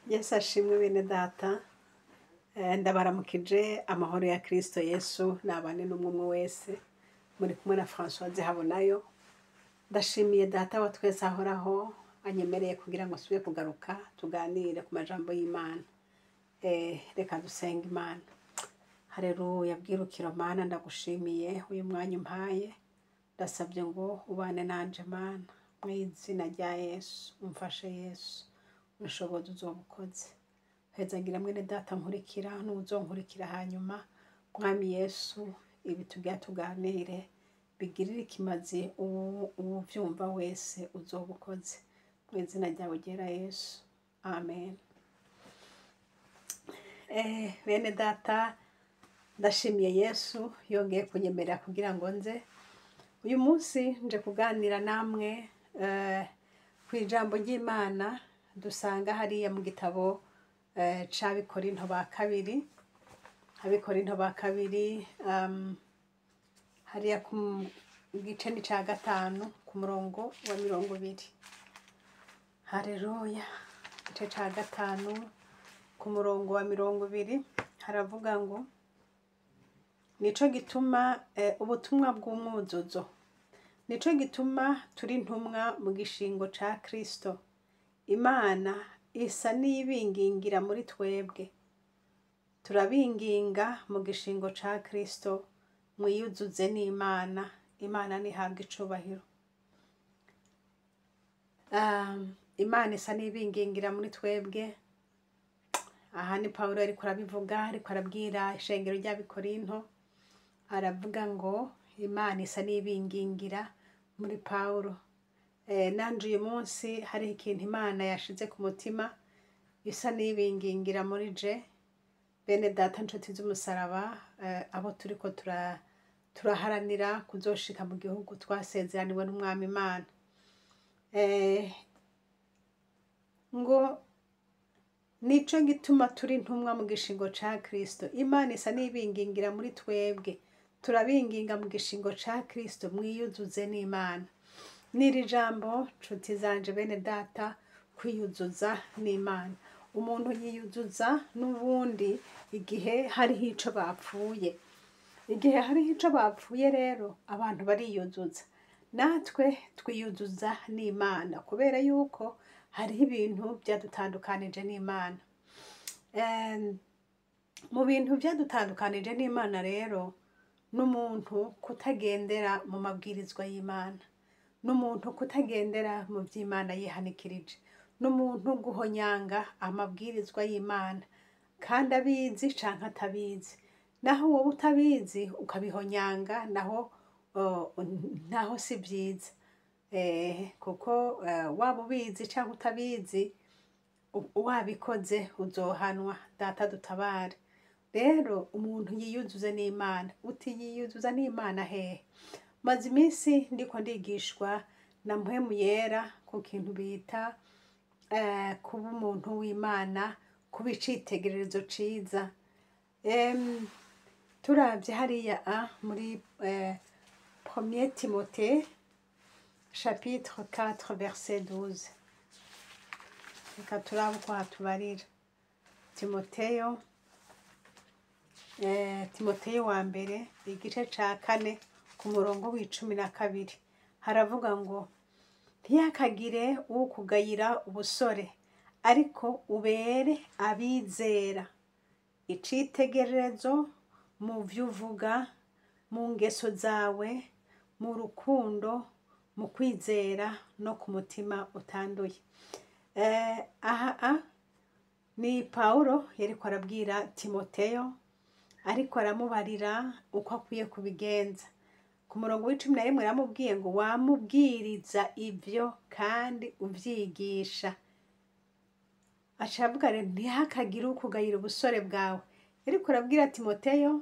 Yesu ashimwe bene data. Ndabaramukije amahoro ya Kristo Yesu nabane n'umwe umwe wese. Muri kumwe na Françoise Habonayo. Ndashimiye data wa twese ahoraho anyemereye kugira ngo nsubire kugaruka tuganire ku majambo y'Imana. Reka dusenge Imana. Haleluya, bwirukiro Mana, ndagushimiye uyu mwanya umpaye. Ndasabye ngo ubane nanje Mana, mu izina rya Yesu, umfashe Yesu, unshoboze uzobukoze. Hezagira mwene data nkurikira n'uzonkurikira hanyuma, Mwami Yesu, ibi tugira tuganire bigirire ikimazi uwuvyumva wese uzobukoze. Mu izina ryawe ryera Yesu, amen. Bene data, ndashimiye Yesu yongeye kunyemerera kugira ngo nze uyu munsi nje kuganira namwe ku ijambo ry'Imana dusanga hariya mu gitabo c'Abikorinto ba kabiri, Abikorinto ba kabiri, hariya ku gice ni ca 5 ku murongo wa 20. Haleluya, igice ca 5 ku murongo wa 20 haravuga ngo nico gituma ubutumwa bw'umwuzuzo, nico gituma turi ntumwa mu gishingo ca Kristo. Imana isa n'ibingingira muri twebwe, turabinginga mu gishingo ca Kristo, mwiyuzuze n'Imana. Imana nihabwe icubahiro. Imana isa n'ibingingira muri twebwe. Aha ni Pawulo ariko arabivuga, ariko arabwira ishengero ry'Abikorinto, aravuga ngo Imana isa n'ibingingira muri Pawulo. Nanje uyu munsi hariho ikintu Imana yashize ku mutima isa n'ibingingira muri je. Bene data nshuti z'umusaraba, abo turiko turaharanira kuzoshika mu gihugu twasezeraniwe n'Umwami Imana. Ngo nico gituma turi ntumwa mu gishingo ca Kristo. Imana isa n'ibingingira muri twebwe, turabinginga mu gishingo ca Kristo, mwiyuzuze n'Imana. Niri jambo nshuti zanje bene data, kwiyuzuza n'Imana. Umuntu yiyuzuza n'ubundi igihe hariho ico bapfuye. Igihe hariho ico bapfuye rero abantu bariyuzuza. Natwe twiyuzuza n'Imana kubera yuko hariho ibintu byadutandukanije n'Imana. Mu bintu byadutandukanije n'Imana rero n'umuntu kutagendera mu mabwirizwa y'Imana, n'umuntu kutagendera mu vy'Imana yihanikirije, n'umuntu guhonyanga amabwirizwa y'Imana kandi abizi canke atabizi. Naho wowe utabizi ukabihonyanga, naho si vyiza. Kuko waba ubizi canke utabizi, wabikoze uzohanwa. Data dutabare. Rero umuntu yiyuzuze n'Imana. Uti yiyuzuza n'Imana hehe? Maze iminsi ndiko ndigishwa na Mpwemu Yera ku kintu bita kuba umuntu w'Imana, kuba icitegererezo ciza. Turavye hariya muri 1er Timothée chapitre 4 verset 12. Reka turabe uko hatubarira. Timoteyo wa mbere igice ca 4 ku murongo w'12 haravuga ngo ntiyakagire ukugayira ubusore, ariko ubere abizera icitegererezo mu vyuvuga, mu ngeso zawe, mu rukundo, mu kwizera no ku mutima utanduye. Aha ni Pawulo yariko arabwira Timoteyo, ariko aramubarira uko akwiye kubigenza. Ku murongo w'11 aramubwiye ngo wamubwiriza ivyo kandi uvyigisha. Aca avuga rero ntihakagire ukugayira ubusore bwawe. Yariko arabwira Timoteyo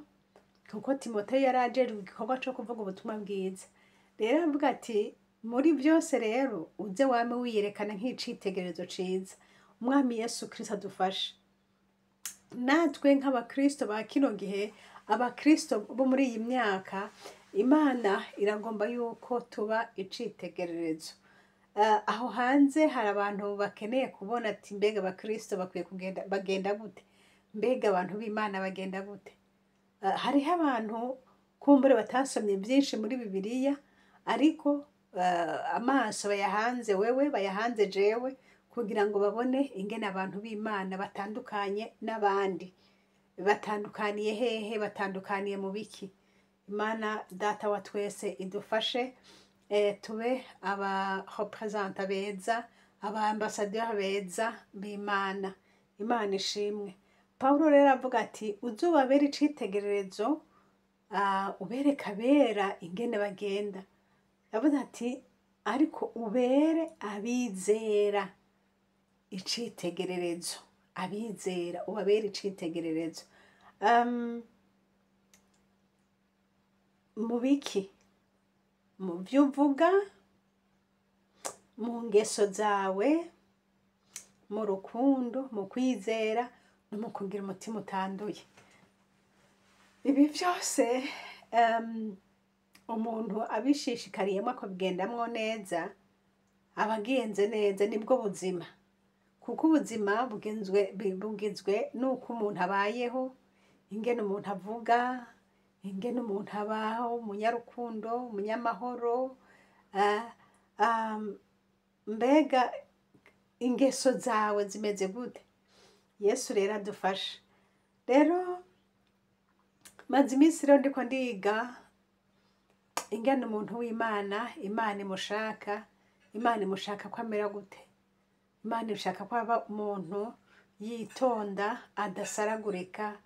kuko Timoteyo yari ajejwe igikorwa co kuvuga ubutumwa bwiza. Rero aravuga ati muri vyose rero uze wame wiyerekana nk'icitegererezo ciza. Umwami Yesu Kristo adufashe. Natwe nk'abakristo ba kino gihe, abakristo bo muri iyi myaka, Imana iragomba yuko tuba icitegererezo. Aho hanze hari abantu bakeneye kubona ati mbega abakristo bakwiye kugenda bagenda gute, mbega abantu b'Imana bagenda gute. Hariho abantu kumbure batasomye byinshi muri Bibiliya, ariko amaso bayahanze wewe, bayahanze jewe, kugira ngo babone ingene abantu b'Imana batandukanye n'abandi. Batandukaniye hehe? Batandukaniye mu biki? Imana Data wa twese idufashe, tube aba représentants beza, aba ambassadeurs beza b'Imana. Imana ishimwe. Pawulo rero avuga ati uzubabere icitegererezo, ubereke abera ingene bagenda. Yavuze ati ariko ubere abizera icitegererezo, abizera ubabere icitegererezo. Mu biki? Mu vyo uvuga, mu ngeso zawe, mu rukundo, mu kwizera no mu kugira umutima utanduye. Ibi vyose umuntu abishishikariyemo akabigendamwo neza, aba agenze neza, nibwo buzima. Kuko ubuzima bugizwe n'uko umuntu abayeho, ingene umuntu avuga, ingene umuntu abaho, umunyarukundo, umunyamahoro, mbega ingeso zawe zimeze gute? Yesu rero adufashe. Rero maze iminsi rero ndiko ndiga ingene umuntu w'Imana, Imana imushaka, Imana imushaka ko amera gute? Imana ishaka ko aba umuntu yitonda, adasaragurika,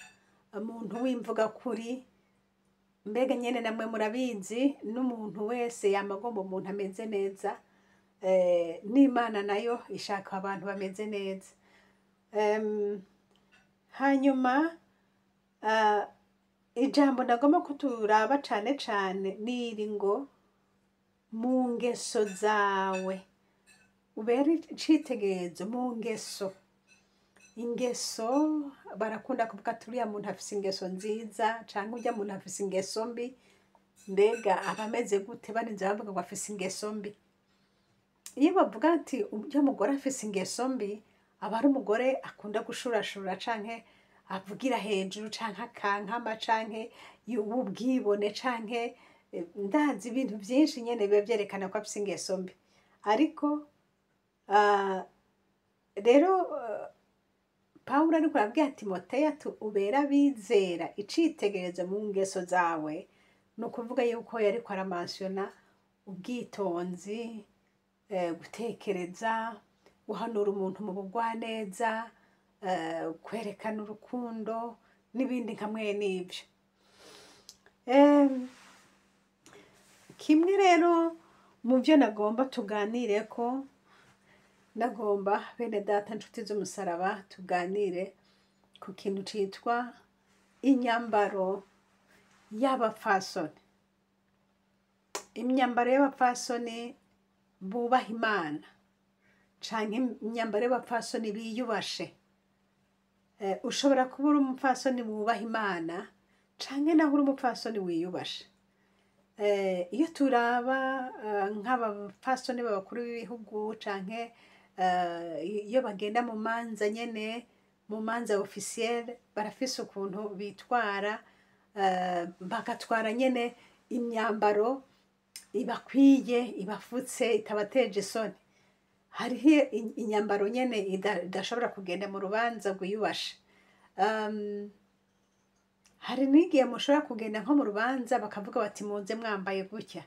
umuntu w'imvugakuri. Mbega nyene namwe murabizi, n'umuntu wese yama agomba umuntu ameze neza, n'Imana nayo ishaka abantu bameze neza. Hanyuma ijambo nagomba ko turaba cane cane niri ngo mu ngeso zawe ubere icitegererezo mu ngeso. Ingeso barakunda kuvuga ati uriya muntu afise ingeso nziza canke urya muntu afise ingeso mbi. Mbega aba ameze gute barinze bavuga ngo afise ingeso mbi? Iyo bavuga ati urya mugore afise ingeso mbi, aba ari umugore akunda gushurashura canke avugira hejuru canke akankama canke ubwibone canke ndazi ibintu vyinshi nyene biba vyerekana ko afise ingeso mbi. Ariko rero Pawulo ariko arabwira Timoteyo ati ubere abizera icitegererezo mu ngeso zawe, ni ukuvuga yuko yariko aramansiyona ubwitonzi, gutekereza, guhanura umuntu mu bugwaneza, kwerekana urukundo n'ibindi nka mwene ivyo. Kimwe rero mu vyo nagomba tuganireko, nagomba bene data nshuti z'umusaraba tuganire ku kintu citwa inyambaro y'abapfasoni. Imyambaro y'abapfasoni bubaha Imana canke imyambaro y'abapfasoni biyubashe. Ushobora kuba uri umupfasoni wubaha Imana canke naho uri umupfasoni wiyubashe. Iyo turaba nk'abapfasoni b'abakuru b'ibihugu canke iyo bagenda mu manza nyene, mu manza officielle, barafise ukuntu bitwara, bagatwara nyene imyambaro ibakwiye, ibafutse, itabateje isoni. Hariho inyambaro nyene idashobora kugenda mu rubanza rwiyubashe. Hari n'igihe mushobora kugenda nko mu rubanza bakavuga bati muze mwambaye gutya.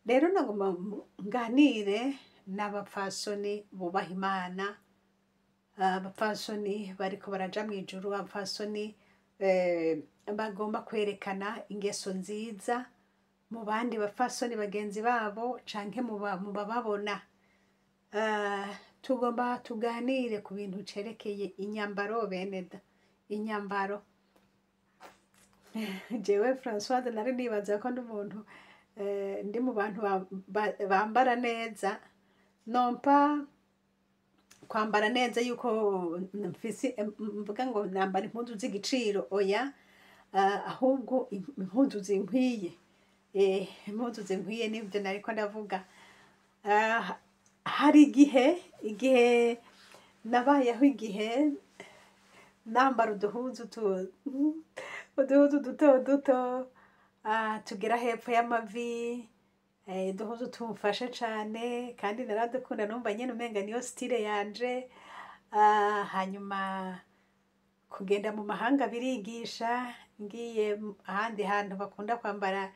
Rero nagomba nganire n'abapfasoni bubaha Imana, abapfasoni bariko baraja mw'ijuru, abapfasoni bagomba kwerekana ingeso nziza mu bandi bapfasoni bagenzi babo canke mu bababona. Tugomba tuganire ku bintu cerekeye inyambaro bene da, inyambaro. Jewe Françoise nari nibaza ko ndi umuntu ndi mu bantu bambara neza, non pas kwambara neza yuko mfise mvuga ngo nambara impuzu z'igiciro, oya, ahubwo impuzu zinkwiye, impuzu zinkwiye nivyo nariko ndavuga. Ah, hari igihe nabayeho, igihe nambara uduhuzu duto duto, tugera hepfo y'amavi, uduhuzu tumfashe cane, kandi naradukunda, numva nyene umenga niyo style yanje. Hanyuma kugenda mu mahanga birigisha. Ngiye ahandi hantu bakunda kwambara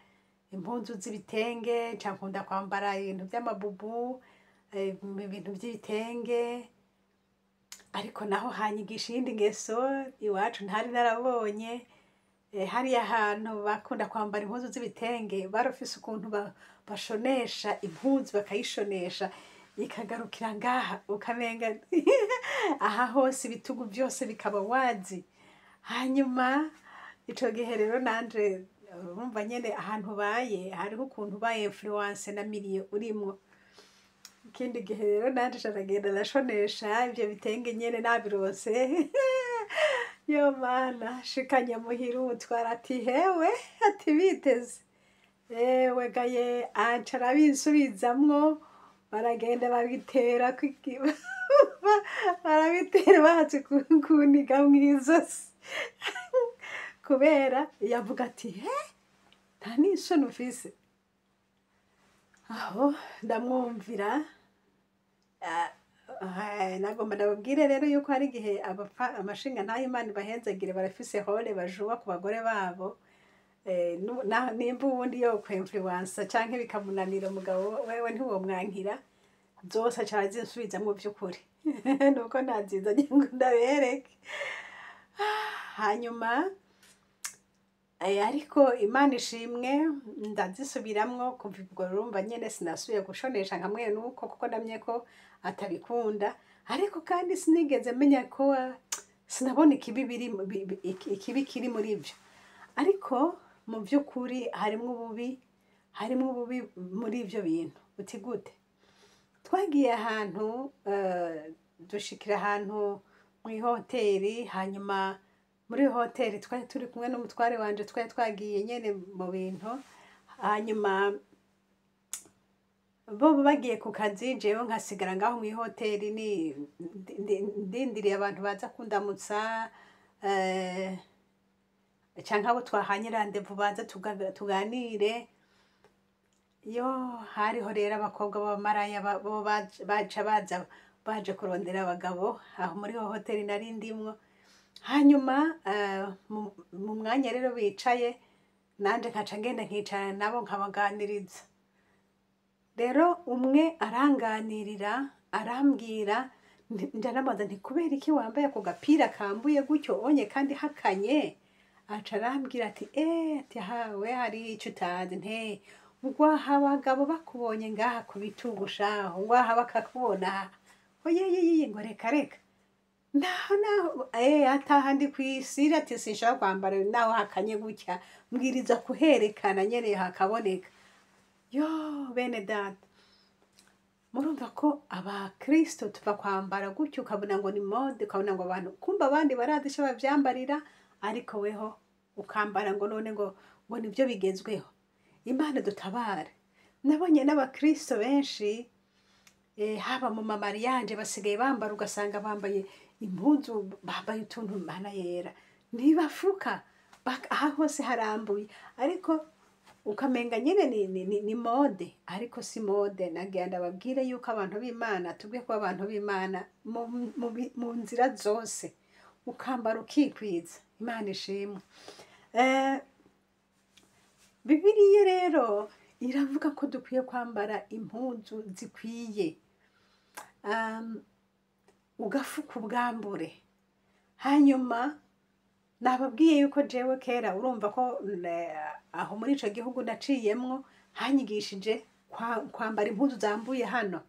impuzu z'ibitenge, nca nkunda kwambara ibintu vy'amabubu, ibintu vy'ibitenge. Ariko naho hanyigisha iyindi ngeso iwacu ntari narabonye. Hariya hantu bakunda kwambara impuzu z'ibitenge, barafise ukuntu bashonesha impuzu, bakayishonesha ikagarukira ngaha, ukamenga aha hose ibitugu vyose bikaba wazi. Hanyuma ico gihe rero nanje urumva nyene ahantu ubaye hariho ukuntu ubaye influence na milieu urimwo. Ikindi gihe rero nanje ca ndagenda ndashonesha ivyo bitenge nyene nabironse. Yo Mana, shikanye muhira umutwara ati: "Hewe," ati: "Biteze ewe gaye." Aca arabinsubizamwo, baragenda babitera, barabitera, bahatse kuniga mw'izosi, kubera yavuga ati: "He, nta n'isoni ufise?" Aho ndamwumvira. Nagomba ndababwire rero yuko hari igihe amashinga ntayo, Imana ibahezagire, barafise rôle bajuba ku bagore babo. Nimba uwundi yo kwinfluensa canke bikamunanira, umugabo wewe ntiwomwankira zose aca arazinsubizamwo. Vy'ukuri nuko ntazizanye ngo ndabereke. Hanyuma ariko Imana ishimwe, ndazisubiramwo. Kuva ubwo urumva nyene sinasubiye gushonesha nka mwene uko, kuko namye ko atabikunda. Ariko kandi sinigeze menya ko, sinabona ikibi biri ikibi kiri muri ivyo. Ariko mu vy'ukuri harimwo ububi, harimwo ububi muri ivyo bintu. Uti gute? Twagiye ahantu, dushikira ahantu mw'ihoteri. Hanyuma muri iyo hoteri twari turi kumwe n'umutware wanje, twari twagiye nyene mu bintu. Hanyuma bo bagiye ku kazi, jewe nkasigara ngaho mw'ihoteri ni ndindiriye abantu baza kundamutsa, canke abo twahanye rendez-vous baza tuganire. Yo, hariho rero abakobwa b'abamaraya bo baca baza baje kurondera abagabo aho muri iyo hoteri nari ndimwo. Hanyuma mu mwanya rero bicaye, nanje nkaca ngenda nkicarana nabo, nkabaganiriza. Rero umwe aranganirira, arambwira, ndanamubaza nti: "Kubera iki wambaye ako gapira kambuye gutyo onye kandi hakanye?" Aca arambwira ati: "Ati hawe hari ico utazi nte ngwaha abagabo bakubonye ngaha ku bitugu shaho, ngwaha bakakubona oyeyeye." Ngo: "Reka reka, naho naho ataha ndi kw'isi." Ati: "Sinshobora kwambara naho hakanye gutya, mbwiriza kuherekana nyene hakaboneka." Yo bene data, murumva ko abakristo tuva kwambara gutyo, ukabona ngo ni mode, ukabona ngo abantu kumva abandi barazi ico bavyambarira, ariko weho ukambara ngo none ngo nivyo bigezweho. Imana dutabare. Nabonye n'abakristo benshi, haba mu mamariage, basigaye bambara, ugasanga bambaye impuzu, bambaye utuntu, Mana yera, ntibafuka, aha hose harambuye, ariko ukamenga nyene ni mode, ariko si mode. Nagira ndababwire yuko abantu b'Imana tubwiye kuba abantu b'Imana mu nzira zose, ukambara ukikwiza. Imana ishimwe. Bibiliya rero iravuga ko dukwiye kwambara impuzu zikwiye, ugafuka ubwambure. Hanyuma nababwiye yuko jewe kera, urumva ko aho muri ico gihugu naciyemwo hanyigishije kwambara impuzu zambuye hano,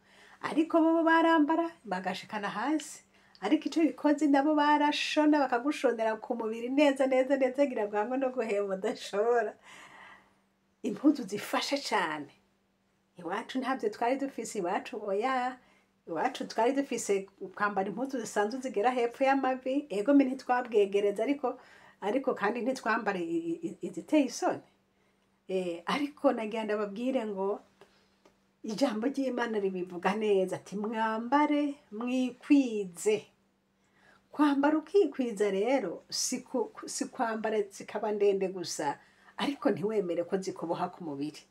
ariko bobo barambara bagashikana hasi. Ariko ico bikoze, nabo barashona, bakagushonera ku mubiri neza neza neza, ngira bwango no guhema udashobora, impuzu zifashe cane. Iwacu ntabyo twari dufise iwacu, oya. Iwacu twari dufise kwambara impuzu zisanzwe zigera hepfo y'amavi. Ego me ntitwabwegereza, ariko kandi ntitwambara iziteye isoni. Ariko nagira ndababwire ngo Ijambo ry'Imana ribivuga neza ati mwambare mwikwize. Kwambara ukikwiza rero si kwambara zikaba ndende gusa, ariko ntiwemere ko zikuboha ku mubiri,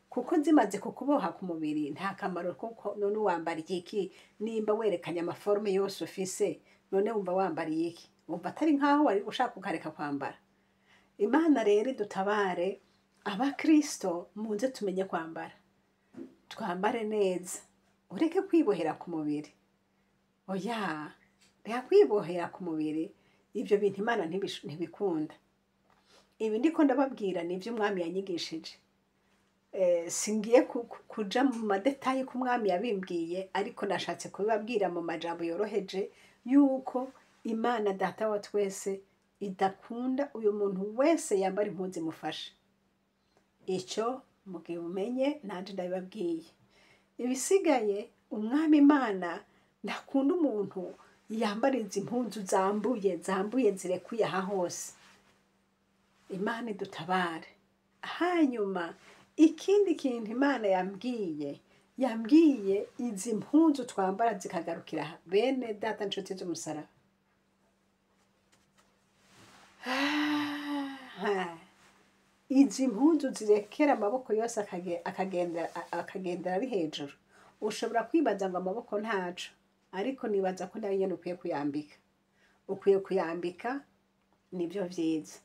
kuko zimaze kukuboha ku mubiri nta kamaro, kuko none wambara iki nimba werekanye ama formes yose ufise? None wumva wambariye iki? Wumva atari nkaho wari ushaka ukareka kwambara. Imana rero idutabare. Abakristo muze tumenye kwambara, twambare neza. Ureke kwibohera ku mubiri. Oya, reka kwibohera ku mubiri, ibyo bintu Imana ntibikunda. Ibi ndiko ndababwira ni ibyo Umwami yanyigishije. Singiye kuja mu ma détails ko Umwami yabimbwiye, ariko nashatse kubibabwira mu majambo yoroheje yuko Imana Data wa twese idakunda uyu muntu wese yambara impuzu imufashe. Icyo mugihe umenye, nanje ndabibabwiye. Ibisigaye, Umwami Imana ndakunda umuntu yambara izi mpuzu zambuye zambuye, zirekuye aha hose. Imana idutabare. Hanyuma ikindi kintu Imana yambwiye, izi mpuzu twambara zikagarukira aha, bene data nshuti z'umusaraba. Izi mpuzu zirekera amaboko yose akagendera ari hejuru, ushobora kwibaza ngo amaboko ntaco, ariko nibaza ko nayo nyene ukwiye kuyambika, ukwiye kuyambika, nibyo vyiza.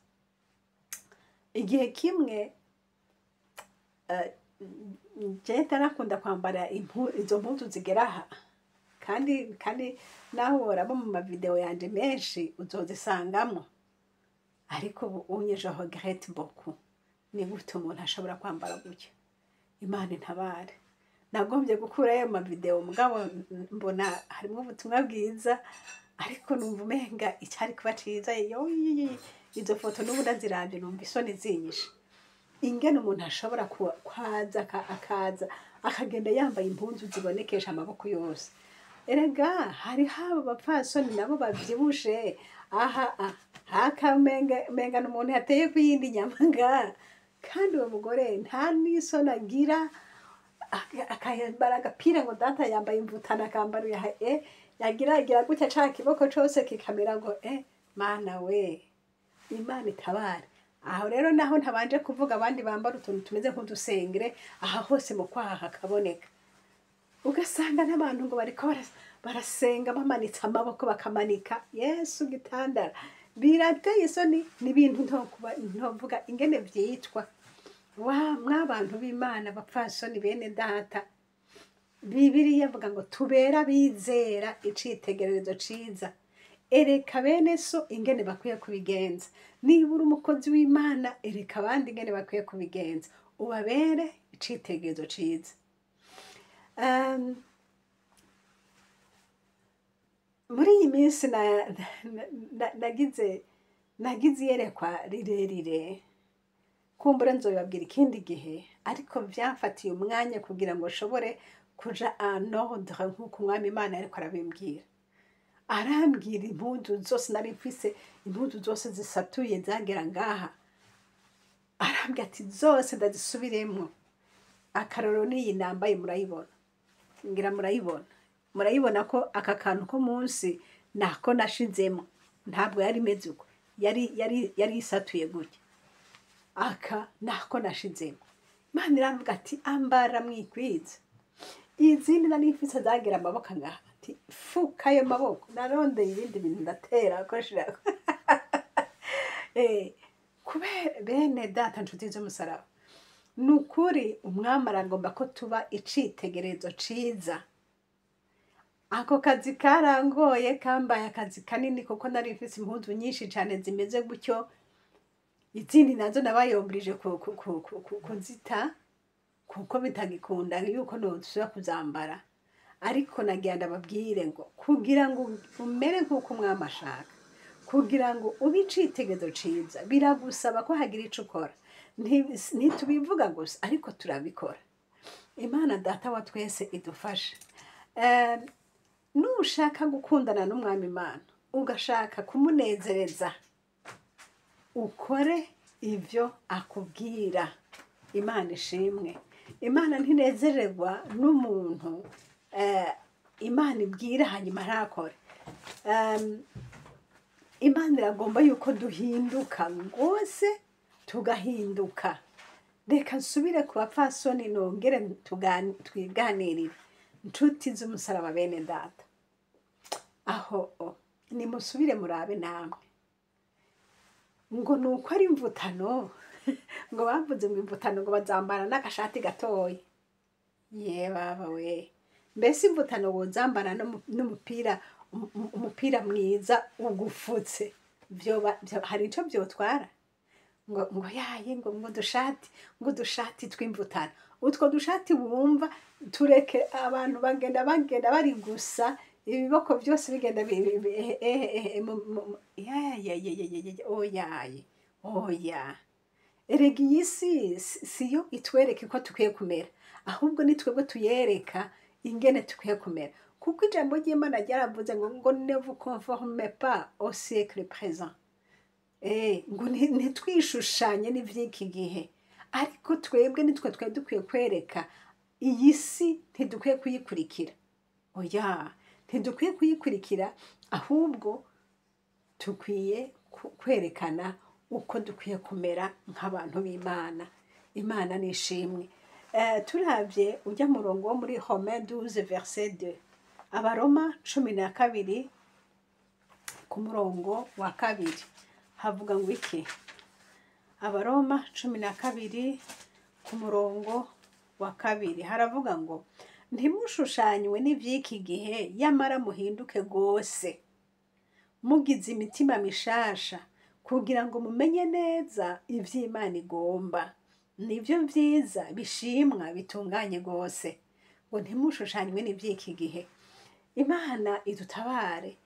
Igihe kimwe je narakunda kwambara izo mpuzu zigera aha, kandi naho woraba mu mavideo yanje menshi uzozisangamwo. Ariko ubu unye je regrette beaucoup. Ni gute umuntu ashobora kwambara gutyo? Imana intabare. Nagombye gukura ayo mavideo, mugabo mbona harimo ubutumwa bwiza, ariko numva umenga icyari kuba ciza. Yo, izo foto n'ubu ndaziravye numva isoni zinyishe, ingene umuntu ashobora kwaza akaza akagenda yambaye impuzu zibonekesha amaboko yose. Erega hariho abo bapfasoni nabo bavyibushe aha hakamenga menga n'umuntu yateye ku yindi nyama nga, kandi uwo mugore nta n'isoni agira, akambara agapira ngo data yambaye imvutano, akambara uya yagira agira gutya ca kiboko cose kikamera ngo mana we, Imana itabare. Aho rero naho ntabanje kuvuga abandi bambara utuntu tumeze nk'udusengere aha hose mu kwaha hakaboneka, ugasanga n'abantu ngo bariko barasenga bamanitse amaboko, bakamanika Yesu gitandara. Birateye isoni, ni ibintu ntovuga ingene vyitwa. Wa mwabantu b'Imana, bapfasoni bene data, Bibiliya ivuga ngo tubera abizera icitegererezo ciza. Ereka bene so ingene bakwiye kubigenza. Niba uri umukozi w'Imana, ereka abandi ingene bakwiye kubigenza, ubabere icitegererezo ciza. Muri iyi minsi nagize iyerekwa rirerire, kumbura nzobibabwira ikindi gihe, ariko vyamfatiye umwanya kugira ngo nshobore kuja en ordre nk'uko Umwami Imana yariko arabimbwira. Arambwira impuzu zose nari mfise, impuzu zose zisatuye zagera ngaha, arambwira ati zose ndazisubiremwo. Akarorero n'iyi nambaye, murayibona, ngira murayibona, murayibona ko aka kantu ko munsi nako nashizemo, ntabwo yari imeze uko, yari isatuye gutya. Aka nako nashizemo. Imana iravuga ati ambara mwikwiza. Izindi nari mfise zagera amaboko ngaha, ati fuka ayo maboko. Narondeye ibindi bintu ndatera ko nshirako. Kubera bene data nshuti z'umusaraba, ni ukuri Umwami aragomba ko tuba icitegererezo ciza. Ako kazi karangoye, kambaye akazi kanini, kuko nari mfise impuzu nyinshi cane zimeze gutyo. Izindi nazo nabayombrije kuzita kuko bitagikunda yuko nosubira kuzambara. Ariko nagira ndababwire ngo kugira ngo umere nk'uko Umwami ashaka, kugira ngo ube icitegererezo ciza, biragusaba ko hagira ico ukora. Ntitubivuga gusa, ariko turabikora. Imana Data wa twese idufashe. Nushaka gukundana n'Umwami Imana, ugashaka kumunezereza, ukore ivyo akubwira. Imana ishimwe. Imana ntinezererwa n'umuntu Imana ibwira hanyuma ntakore. Imana iragomba yuko duhinduka rwose, tugahinduka. Reka nsubire ku bapfasoni, nongere twiganirire, nshuti z'umusaraba, bene data. Aho nimusubire murabe namwe, ngo ni uko ari imvutano, ngo bavuze ngo imvutano ngo bazambara n'agashati gatoya. Ye baba we, mbese imvutano wozambara n'umupira, umupira mwiza ugufutse, hari ico byotwara? Ngo yaye, ngo udushati tw'imvutano, utwo dushati wumva, tureke abantu bagenda bari gusa, ibiboko byose bigenda yaye ye ye ye ye, oyaye, oya. Erega iyi si siyo itwereka uko dukwiye kumera, ahubwo ni twebwe tuyereka ingene dukwiye kumera, kuko ijambo ry'Imana ryaravuze ngo "Ne vous conformez pas au siècle présent", ngo ntitwishushanye n'ivy'iki gihe. Ariko twebwe nitwe twari dukwiye kwereka iyi si, ntidukwiye kuyikurikira, oya, ntidukwiye kuyikurikira, ahubwo dukwiye kwerekana uko dukwiye kumera nk'abantu b'Imana. Imana ni ishimwe. Turavye ujya murongo wo muri Romains 12 verset 2, Abaroma 12 ku murongo wa 2, havuga ngo iki? Abaroma 12 ku murongo wa 2 haravuga ngo: "Ntimushushanywe n'ivy'iki gihe, yamara muhinduke rwose mugize imitima mishasha, kugira ngo mumenye neza ivy'Imana igomba, nivyo vyiza, bishimwa, bitunganye rwose." Ngo ntimushushanywe n'ivy'iki gihe. Imana idutabare.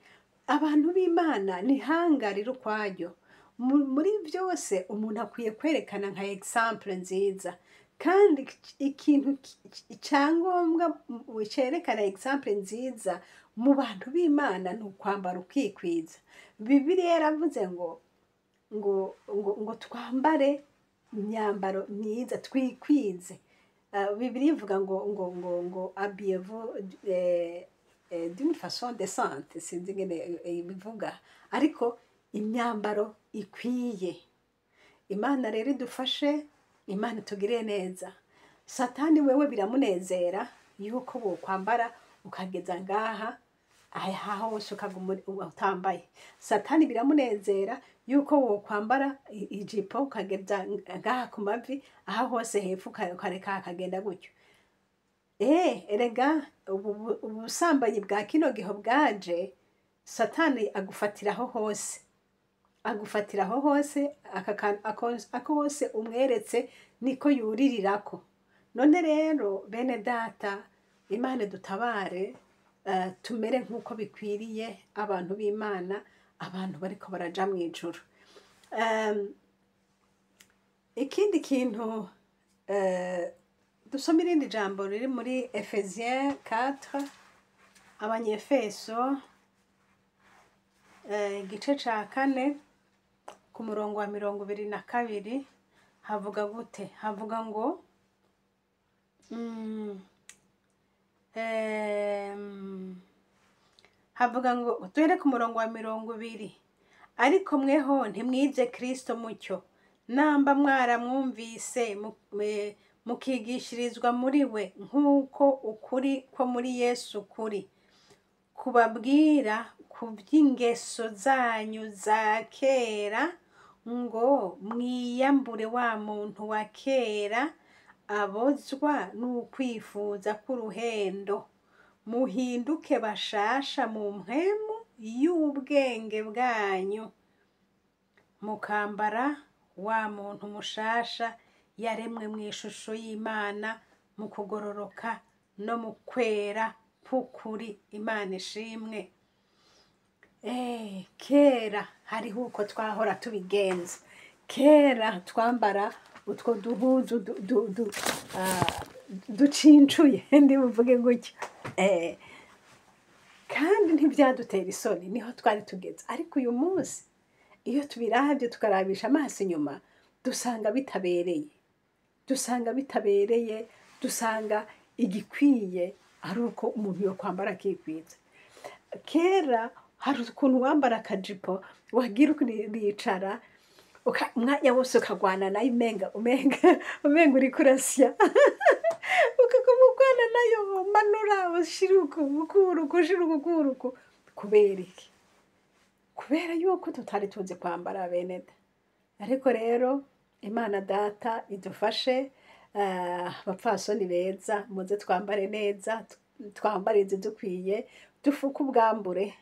Abantu b'Imana ni hanga riri ukwaryo. Muri byose umuntu akwiye kwerekana nka exemple nziza, kandi ikintu cyangombwa cyerekana exemple nziza mu bantu b'Imana ni ukwambara ukikwiza. Bibiliya yaravuze ngo twambare imyambaro myiza, twikwize. Bibiliya ivuga ngo "Habillez-vous d'une façon décente", sinzi ingene ibivuga, ariko imyambaro ikwiye. Imana rero idufashe, Imana itugirire neza. Satani wewe biramunezera yuko wokwambara ukageza ngaha aha hose, ukaguma utambaye. Satani biramunezera yuko wokwambara ijipo ukageza ngaha ku mavi, aha hose hepfo ukareka hakagenda gutyo. Erega ubusambanyi bwa kino gihe bwaje, Satani agufatiraho hose, agufatiraho hose, ako hose umweretse niko yuririrako. None rero bene data, Imana dutabare, tumere nk'uko bikwiriye abantu b'Imana, abantu bariko baraja mu ijuru. Ikindi kintu, dusome irindi jambo riri muri Ephésiens 4, Abanyefeso, igice ca 4 ku murongo wa 22, havuga gute? Havuga ngo havuga ngo, duhere ku murongo wa 20: "Ariko mweho ntimwize Kristo mutyo, namba mwaramwumvise mukigishirizwa muri we, nk'uko ukuri ko muri Yesu kuri, kubabwira ku by'ingeso zanyu za kera, ngo mwiyambure wa muntu wa kera abozwa n'ukwifuza k'uruhendo, muhinduke bashasha mu mpwemu y'ubwenge bwanyu, mukambara wa muntu mushasha yaremwe mu ishusho y'Imana mu kugororoka no mu kwera k'ukuri." Imana ishimwe. Kera hariho uko twahora tubigenza. Kera twambara utwo duhuzu ducincuye, ndibuvuge gutyo, kandi ntibyadutera isoni, niho twari tugeze. Ariko uyu munsi iyo tubiravye, tukarabisha amaso inyuma, dusanga bitabereye, dusanga bitabereye. Dusanga igikwiye ari uko umuntu yo kwambara akikwiza. Kera hari ukuntu wambara akajipo, wagira ukiricara umwanya wose ukagwana nayo, umenga uriko urasya, ukaguma ugwana nayo, manura ushira uku, ukura uku, ushira uku, ukura uku. Kubera iki? Kubera yuko tutari tuzi kwambara, bene da. Ariko rero Imana Data idufashe, abapfasoni beza, muze twambare neza, twambare izidukwiye, dufuke ubwambure.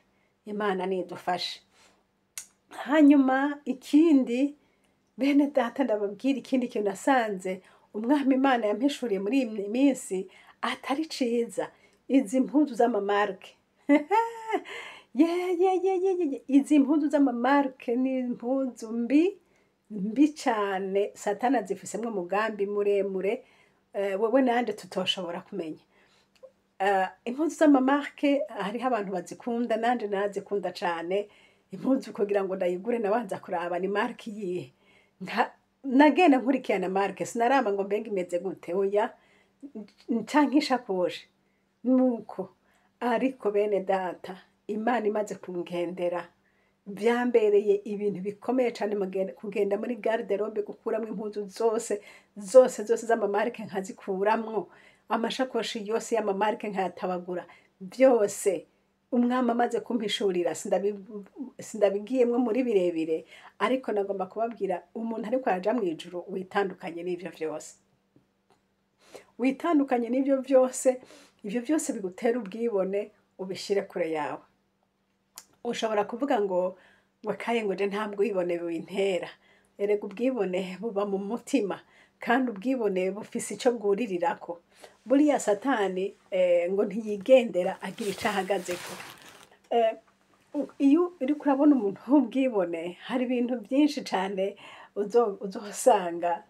Imana nidufashe. Hanyuma ikindi, bene data, ndababwira ikindi kintu nasanze Umwami Imana yampishuriye muri iyi minsi atari ciza: izi mpuzu z'ama marques. Ye ye ye ye ye, izi mpuzu z'ama marques ni impuzu mbi mbi cane. Satana azifisemwo umugambi muremure, wewe nanje tutoshobora kumenya. Impuzu z'ama marques, hariho abantu bazikunda, nanje narazikunda cane. Impuzu kugira ngo ndayigure nabanza kuraba ni marque iyihe. Nagenda nkurikirana marque, sinaraba ngo mbega imeze gute, oya, canke ishakoshi nuko. Ariko bene data, Imana imaze kungendera, vyambereye ibintu bikomeye cane kugenda muri garde-robe, gukuramwo impuzu zose zose zose z'ama marques, nkazikuramwo, amashakoshi yose y'ama marques nkayatabagura vyose. Umwami amaze kumpishurira, sindabigiyemwo muri birebire, ariko nagomba kubabwira, umuntu ariko araja mw'ijuru, witandukanye n'ivyo vyose, witandukanye n'ivyo vyose. Ivyo vyose bigutera ubwibone ubishire kure yawe. Ushobora kuvuga ngo kaye, ngo je nta bwibone bintera. Erega ubwibone buba mu mutima, kandi ubwibone bufise ico bwuririrako. Buriya Satani ngo ntiyigendera agira ico ahagazeko. Iyo uriko urabona umuntu w'ubwibone, hari ibintu vyinshi cane uzohasanga.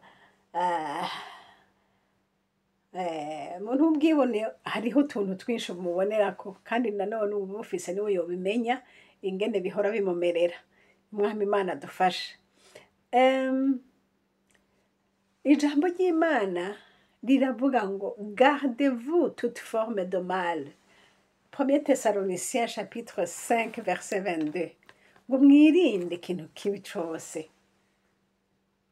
Umuntu w'ubwibone hariho utuntu twinshi umubonerako, kandi nanone uwubufise niwe yobimenya ingene bihora bimumerera. Umwami Imana adufashe. Ijambo ry'Imana riravuga ngo: "Gardez-vous toute forme de mal." 1 Thessaloniciens chapitre 5 verset 22, ngo mwirinde ikintu kibi cose.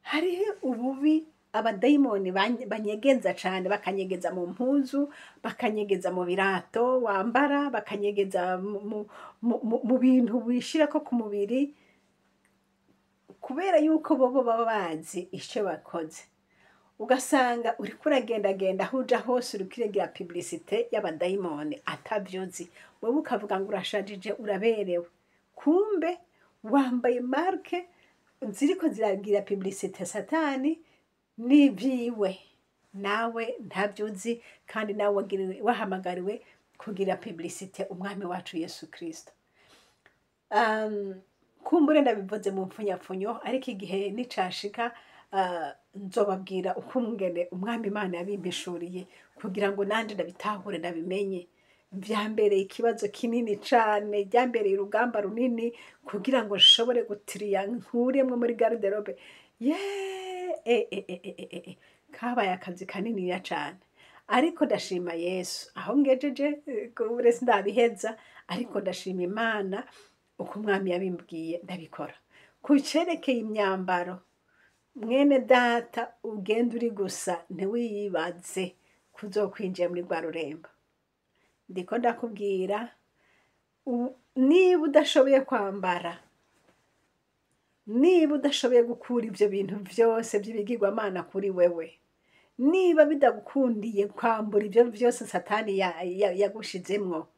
Hariho ububi abadayimoni banyegeza cane, bakanyegeza mu mpuzu, bakanyegeza mu birato wambara, bakanyegeza mu bintu wishirako ku mubiri, kubera yuko bobo baba bazi ico bakoze. Ugasanga uriko uragendagenda, aho uja hose uriko uragira publicité y'abadayimoni atavyo uzi. Wewe ukavuga ngo urashajije, uraberewe, kumbe wambaye marque ziriko ziragira publicité Satani n'ivyiwe, nawe ntavyo uzi. Kandi nawe wahamagariwe kugira publicité Umwami wacu Yesu Kristo. Kumbure ndabivuze mu mpfunyapfunyo, ariko igihe nicashika nzobabwira ukungene Umwami Imana yabimpishuriye kugira ngo nanje ndabitahure, ndabimenye. Vyambereye ikibazo kinini cane, ryambereye urugamba runini kugira ngo nshobore gutiriya nkuremwo muri garde-robe. Ye e, e, e, e, e, e. Kabaye akazi kaniniya cane, ariko ndashima Yesu aho ngejeje. Kumbure sindabiheza, ariko ndashima Imana uko Umwami yabimbwiye ndabikora. Ku cerekeye imyambaro, mwene data, ugenda uri gusa, ntiwiyibaze kuzokwinjira muri rwa rurembo. Ndiko ndakubwira, niba udashoboye kwambara, niba udashoboye gukura ivyo bintu vyose vy'ibigirwamana kuri wewe, niba bidagukundiye kwambura ivyo vyose Satani yagushizemwo,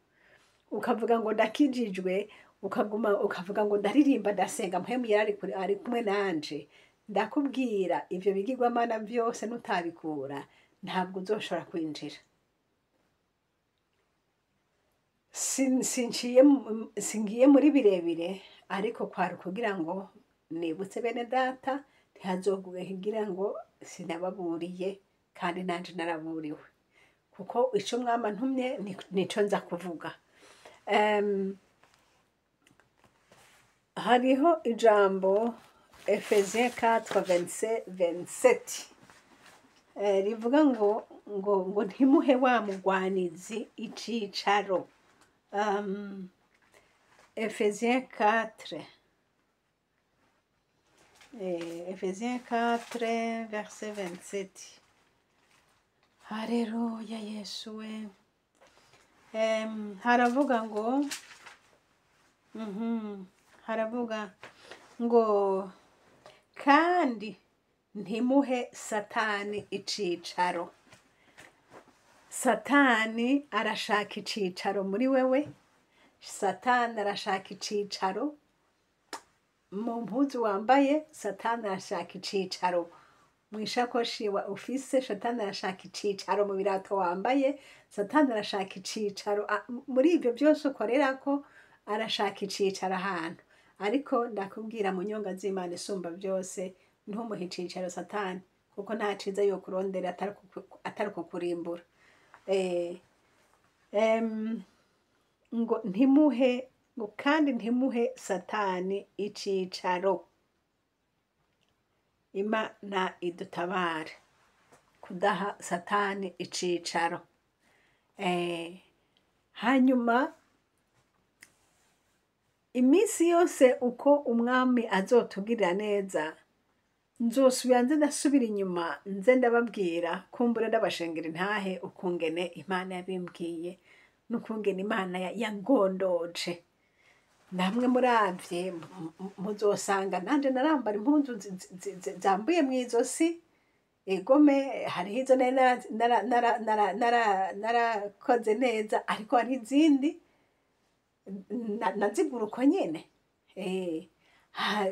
ukavuga ngo ndakijijwe, ukaguma ukavuga ngo ndaririmba, ndasenga, Mpwemu Yera ari kumwe nanje, ndakubwira, ivyo bigirwamana vyose nutabikura ntabwo uzoshobora kwinjira. Singiye muri birebire, ariko kwari kugira ngo nibutse bene data, ntihazogira ngo sinababuriye, kandi nanje naraburiwe, kuko ico Mwama ntumye nico nza kuvuga. Hariho ijambo Ephésiens 4 27 27 rivuga ngo ngo ntimuhe wa mugwanizi icicaro. Ephésiens 4, Ephésiens 4 verset 27. Haleluya Yesu we. Haravuga ngo haravuga ngo kandi ntimuhe Satani icicaro. Satani arashaka icicaro muri wewe, Satani arashaka icicaro mu mpuzu wambaye, Satani arashaka icicaro mu ishakoshi ufise, Satani arashaka icicaro mu birato wambaye, Satani arashaka icicaro muri ibyo byose ukorerako, arashaka icicaro ahantu. Ariko ndakubwira mu nyonga z'Imana isumba byose, ntumuhe icicaro Satani, kuko nta ciza yokurondera atari kukurimbura. Ngo ntimuhe, ngo kandi ntimuhe Satani icicaro. Imana idutabare kudaha Satani icicaro. Hanyuma iminsi yose uko umwami azotugirira neza, nzosubira nze ndasubira inyuma nze ndababwira, kumbura ndabashengera intahe ukungene Imana yabimbwiye n'ukungene Imana yangondoje. Namwe muravye muzosanga nanje narambara impuzu zambuye mw'izosi, egome hariho izo nari narakoze neza, ariko hari izindi nazigura uko nyene.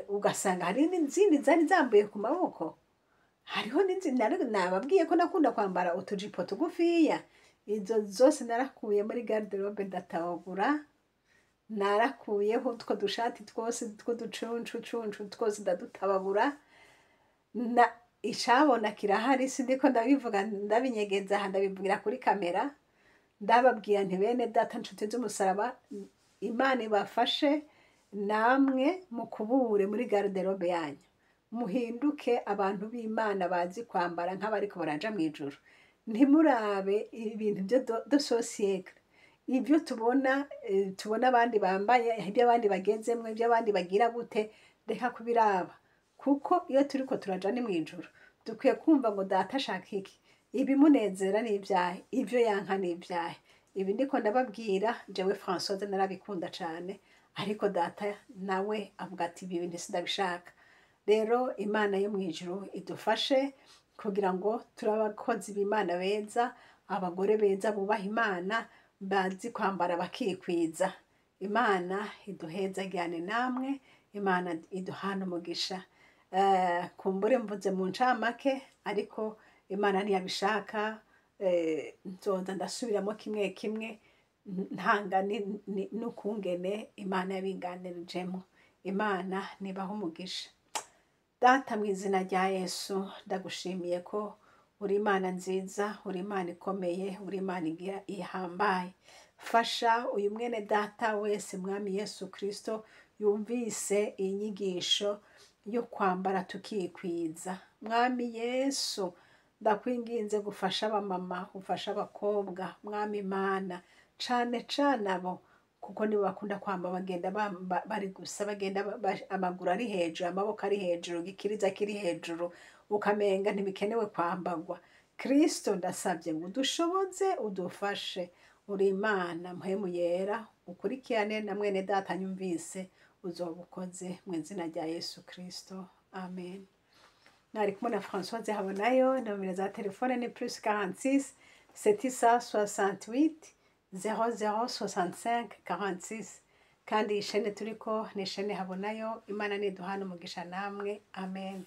Ugasanga hari n'izindi zari zambuye ku maboko, hariho n'izindi nababwiye ko nakunda kwambara utujipo tugufiya. Izo zose narakuye muri garde-robe ndatahagura, narakuyeho utwo dushati twose tw'uducuncu cuncu twose ndadutabagura. Na icabona kirahari, sindiko ndabivuga ndabinyegeza aha, ndabivugira kuri kamera. Ndababwira nti bene data nshuti z'umusaraba, Imana ibafashe namwe mukubure muri garde-robe yanyu, muhinduke abantu b'Imana bazi kwambara nk'abariko baraja mw'ijuru. Ntimurabe ibintu byo de ce siècle, ibyo tubona, tubona abandi bambaye, ibyo abandi bagezemwo, ibyo abandi bagira gute, reka kubiraba, kuko iyo turiko turaja ni mw'ijuru dukwiye kumva ngo data ashaka iki, ibimunezera n'ivyahe, ivyo yanka n'ivyahe. Ibi ndiko ndababwira jewe Françoise narabikunda cane, ariko data nawe avuga ati ibi bintu sindabishaka. Rero Imana yo mw'ijuru idufashe kugira ngo turi abakozi b'Imana beza, abagore beza bubaha Imana, bazi kwambara bakikwiza. Imana iduhezagirane namwe, Imana iduhane umugisha. Kumbure mvuze mu ncamake, ariko Imana ntiyabishaka, nzoza ndasubiramo kimwe kimwe, ntanga n'ukungene Imana yabinganirijemo. Imana nibahe umugisha. Data mu izina rya Yesu, ndagushimiye ko uri Imana nziza, uri Imana ikomeye, uri Imana ihambaye. Fasha uyu mwene data wese Mwami Yesu Kristo yumvise iyi nyigisho yo kwambara tukikwiza. Mwami Yesu, ndakwinginze gufasha abamama, gufasha abakobwa, Mwami Imana, cane cane abo, kuko nibo bakunda kwamba bagenda bari gusa, bagenda amaguru ari hejuru, amaboko ari hejuru, igikiriza kiri hejuru, ukamenga ntibikenewe kwambagwa. Kristo ndasabye ngo udushoboze, udufashe. Uri Imana mpwemu yera, ukurikirane na mwene data nyumvise, uzoba ukoze mu izina rya Yesu Kristo, amen. Mwari kumwe na Françoise Habonayo, nomero za telefone ni plus 46 768 00 65 46. Kandi iyi shene turiko ni shene Habonayo. Imana niduhana umugisha namwe, amen.